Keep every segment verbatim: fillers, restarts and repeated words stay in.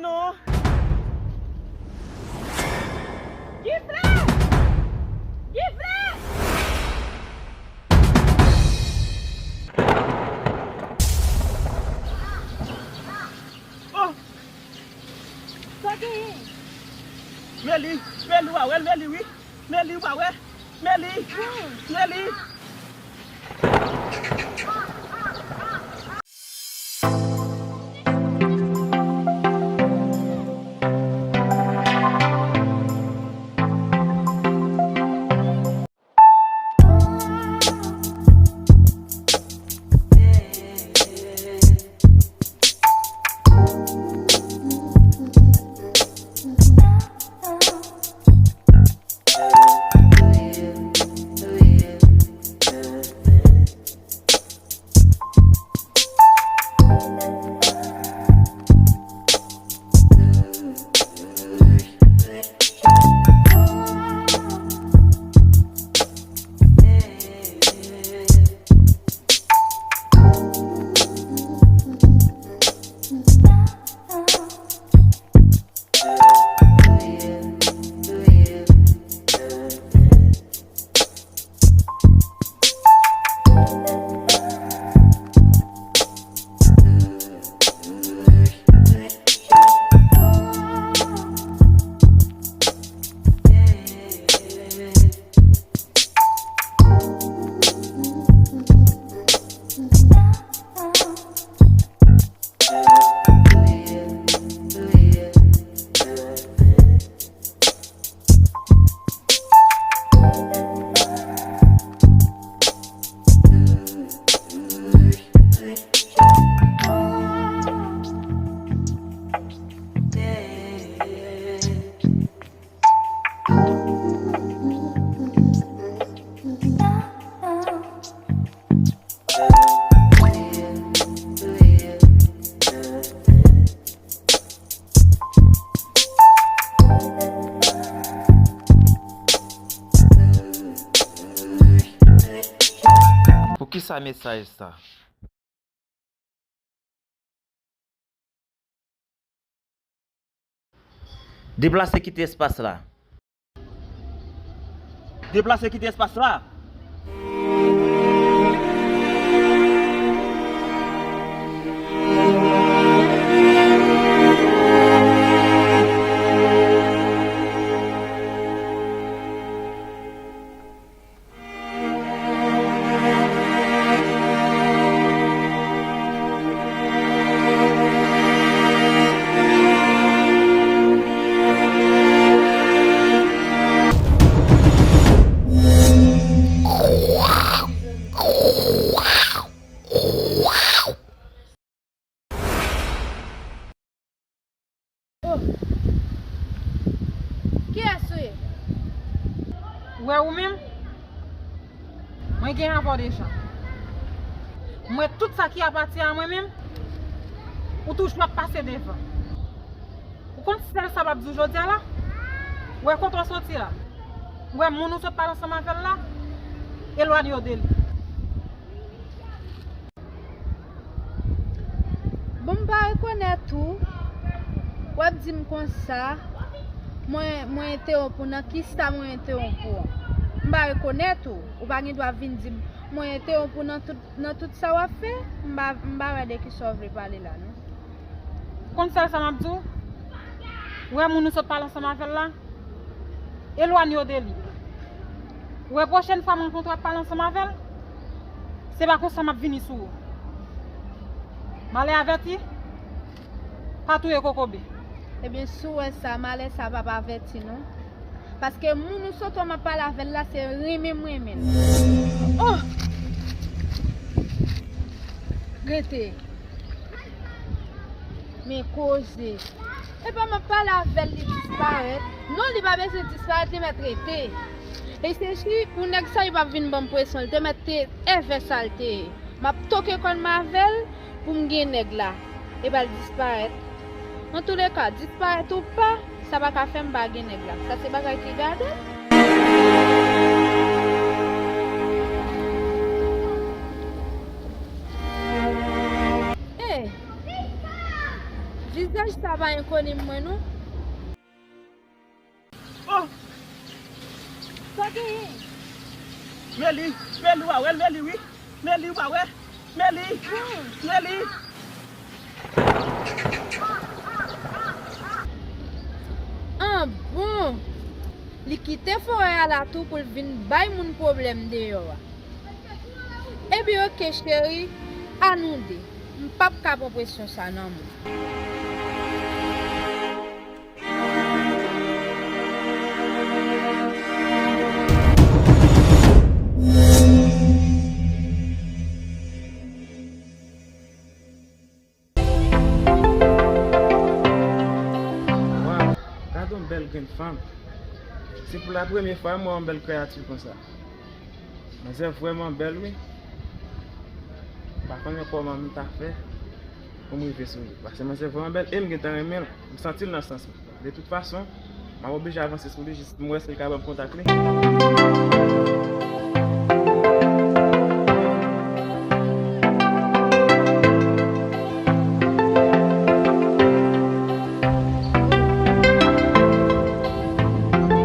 Non. Gifle! Gifle! Oh! Sa genyen? Meli, Meli, w a wè l, Meli, wi. Meli, w a wè. Meli! Meli! Poukisa mesaj sa? Deplase kite espas la. Deplase kite espas la. Oh. Kiyès ou ye? Ou wè ou menm? Mwen gen avè w deja. Mwen tout sa ki apati a mwen menm, ou toujou ap pase devan. Ou konn sèl sa m ap di w jodi a la? Ou wè kote w soti a? Ou wè moun ou sot pale ansanm avè l la? Elwanye w de li. Bon, m pa rekonèt ou. W ap di m konsa, mwen, mwen entewonp ou, nan kisa mwen entewonp ou an? M pa rekonèt ou. Ou pa gen dwa vin di m, mwen entewonp ou nan tout, nan tout sa w ap fè. M pa, m pa wè de kisa w vle pale la, non. Ou konn sèl sa m ap di w? Ou wè moun ou sot pale ansanm avè l la? Elwanye w de li. Ou wè pwochèn fwa m rankontre w ap pale ansanm avè l, se pa konsa m ap vini sou ou. Malè avèti, pa touye kokobe. Ebyen, si w wè sa, malè sa p ap avèti non. Paske moun ou sot wè m ap pale avè l la, se renmen m renmen l. Oh! Rete. Men koze. Epa m ap pale avè l, li disparèt. Non, li pa bezwen disparèt, li mèt rete. E se si pou nèg sa, li p ap vin ban m presyon, li te mèt te èvè sa l te ye. M ap toke kòn m avè l pou m gen nèg la. Epa l disparèt. Antouleka, disparèt ou pa, sa pa ka fè m pa gen nèg la. Sa se bagay ki gade. Hey! Vizaj Vizaj sa pa enkoni mwen non. Oh! Sa genyen? Meli, Meli, w a wè l, Meli, wi. Meli, w a wè. Meli, Meli. Ah bon! Li kite forè a la tou pou l vin bay moun pwoblèm deyò a. Ebyen, oke, cheri, a nou de. M p ap ka pran presyon sa nan men w. Waw, gade yon bèl grenn fanm. Se pou la premye fwa m wè yon bèl kreyati konsa. Manzè vrèman bèl, wi. M pa konnen kòman m ta fè pou m rive sou li. Paske manzè vrèman bèl e m gentan renmen l. M santi l nan sans mwen. De tout fason, m ap oblije avanse sou li jis m wè si l ka ban m kontak li.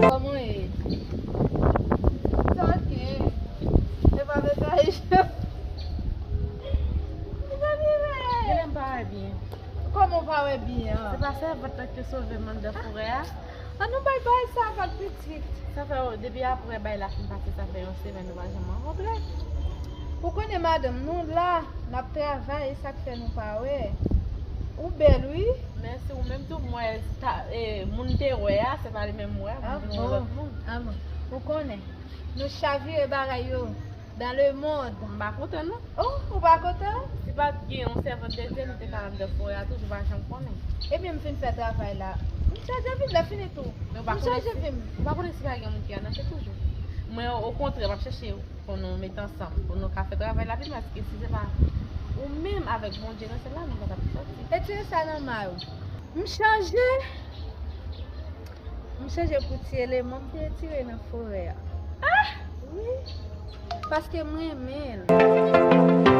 Kòman w ye? Sa oke. E pa vre sa, Aisha? Genlè m pa wè byen. Kòman w pa wè byen an? Se pa sèvant lan ki te sove m anndan forè a? An nou bay bagay sa aval pitit. Sa fè, depi apre bay la fin pase, sa fè yon semèn nou pa janm rankontre. Ou konnen madanm, nou la, n ap travay, e sa k fè nou pa wè. Ou bèl, wi. Mèsi, ou menm tou, m wè, ta, e, moun te wè a, se pa li menm m wè, m vin wè lòt moun. Ah bon. Ou konnen, nou chavire bagay yo. Dans le monde. M pa kontan non. Oh, ou pa kontan? Si pa t gen yon sèvant de Dye, nou te ka anndan forè a toujou, pa janm konnen. Ebyen, m fin fè travay la. M chaje vin, lè fini tou. Men ou pa konnen si, ou pa konnen si pa gen moun ki anndan, se toujou. Mwen, okontrè, m ap chèche pou nou met ansanm, pou nou ka fè travay la pi byen, paske si se pa ou menm avèk Bondye nan syèl la, nou pa t ap sòti. Retire sa nan may ou. M chanje. M chanje pou ti eleman m te retire nan forè a. Ah! Wi. Paske m renmen l.